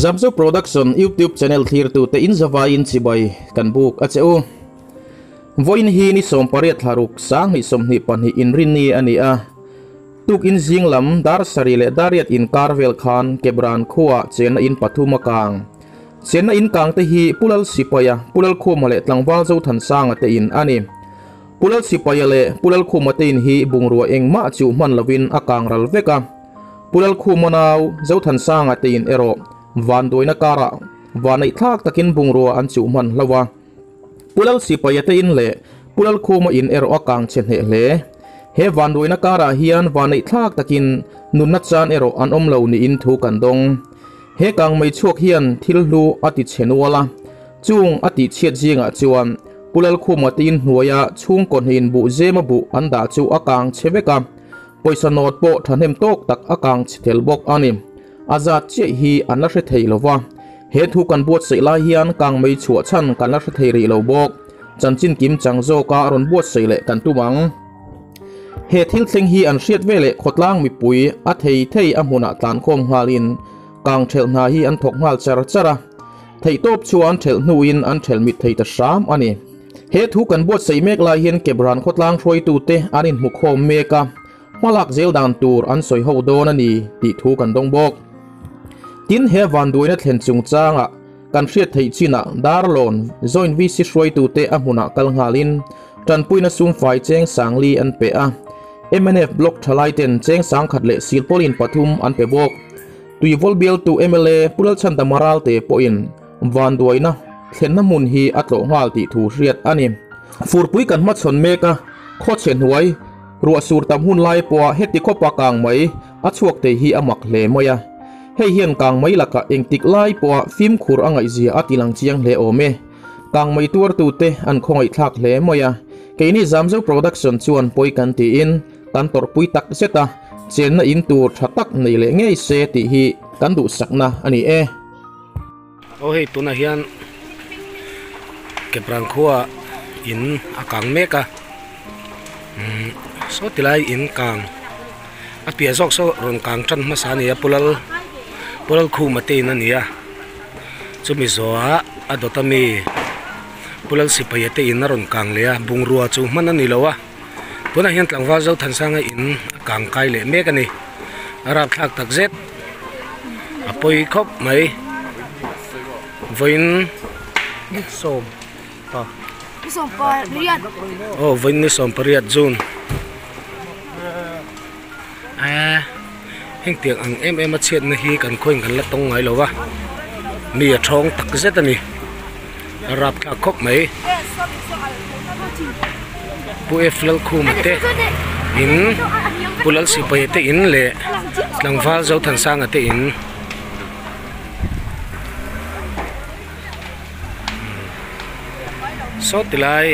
Zamzo Production YouTube channel thlirtute in zavaiin chibai kan buk a che u. Vawiin hi ni 18 thlaruk 2022 inrinni a ni a. Tukin zing lam dar sarih leh dar riat inkar vel khan Kebran khuaah chenna in pathum a kang. Chenna in kang te hi Pu Lal Sipaia, Pu Lal Khuma leh Tlangval Zothansanga te in a ni. Pu Lal Sipaia leh Pu Lal Khuma te in hi bungrua engmah chuh hman lovin a kang ral vek a. Pu Lalkhuma nau Zothansanga te in erawh vanduaina karah vanneih thlak takin bungrua an chuh hman hlauh a. Pu Lal Sipaia te in leh Pu Lalkhuma in erawh a kang chhe hneh hle. He vanduaina karah hian vanneih thlak takin nunna chan erawh an awm lo niin thu kan dawng. He kang mei chhuak hian thil hlu a ti chhe nual a, chung a tih chhiat zingah chuan Pu Lalkhuma te in hnuaia chhungkaw hnih in buh zema buh an dah chu a kang chhe vek a. Pawisa nawt pawh thahnem tawk tak a kang chhe tel bawk a ni. A zat chiah hi an la hre thei lo va, he thu kan buatsaih lai hian kang mei chhuah chhan kan la hre thei rih lo bawk. Chanchin kim chang zawka rawn buatsaih leh kan tum ang. He thil thleng hi an hriat ve leh khawtlang mipui a thei thei a hmunah tlankhawm nghalin kang thelh hna hi an thawk nghal char char a. Theihtawp chu an thelh hnuin an thelh mit thei ta hram a ni. He thu kan buatsaih mek lai hian Kebran khawtlang hruaitute an inhmukhawm mek a, hmalak zel dan tur an sawi ho dawn a ni tih thu kan dawng bawk. Tin, he vanduaina thlen chungchangah kan hriat theih chinah Darlawn Joint VC hruaitute a hmunah kal nghalin tanpuina sumfai cheng sangli an pe a, mnf Block thalaiten cheng sangkhat leh silpawlin pathum an pe bawk. Tuivawl bialtu mla Pu Lalchhandama Ralte pawhin Vanduaina thlenna hmun hi a tlawh nghal tih thu hriat a ni. Furpui kan hmachhawn mek a, khawchhe hnuai ruah sur tam hun lai pawha heti khawpa kang mai a chhuak thei hi a mak hle mai a. Hei hian kang mai lakah engtik lai pawha fimkhur a ngaihzia a tilang chiang hle awm e. Kang mai tuartute an khawngaihthlak hle mai a, keini Zamzo Production chuan pawi kan tiin kan tawrhpui tak zet a, chenna in tur tha tak nei leh ngei se tih hi kan duhsakna a ni e. Aw hei tunah hian Keprang khua in a kang mek a umm saw ti lai in kang a piah zawk saw rawn kang tan hmasa a ni a pu lal pu lal khuma te in a ni a chumi zawhah a dawt ami pu lal sipaia te in a rawn kang leh a bungrua chu hman a ni lo a tunah hian tlangval Zothansanga in a kang kai leh mek a ni a rapthlak tak zet. A pawi khawp mai vawiin sawm pa aw vawiin ni sawm pariat June eee hengtiang ang em em a chhiatna hi kan khawiin kan la tawng ngai lo va mi a thawng tak zet a ni a rapthlak khawp mai Pu F Lalkhuma te in Pu Lalsipaia te in leh tlangval Zothansanga te in saw ti lai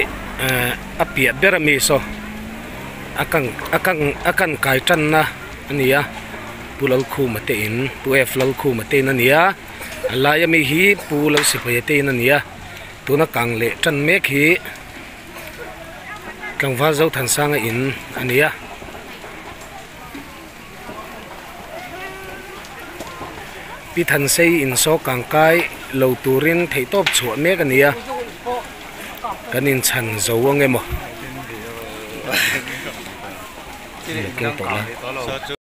ehh a piah ber ami saw a kang a kang a kan kai tanna a ni a Pu Lalkhuma te in Pu F Lalkhuma te in a ni a a lai ami hi Pu Lalsipaia te in a ni a tuna kang leh tan mek hi. Tlangval Zothansanga in a ni a. Pi Thansei in saw kangkai lo turin theihtawp chhuah mek a ni a, kan inchhan zo ang emaw?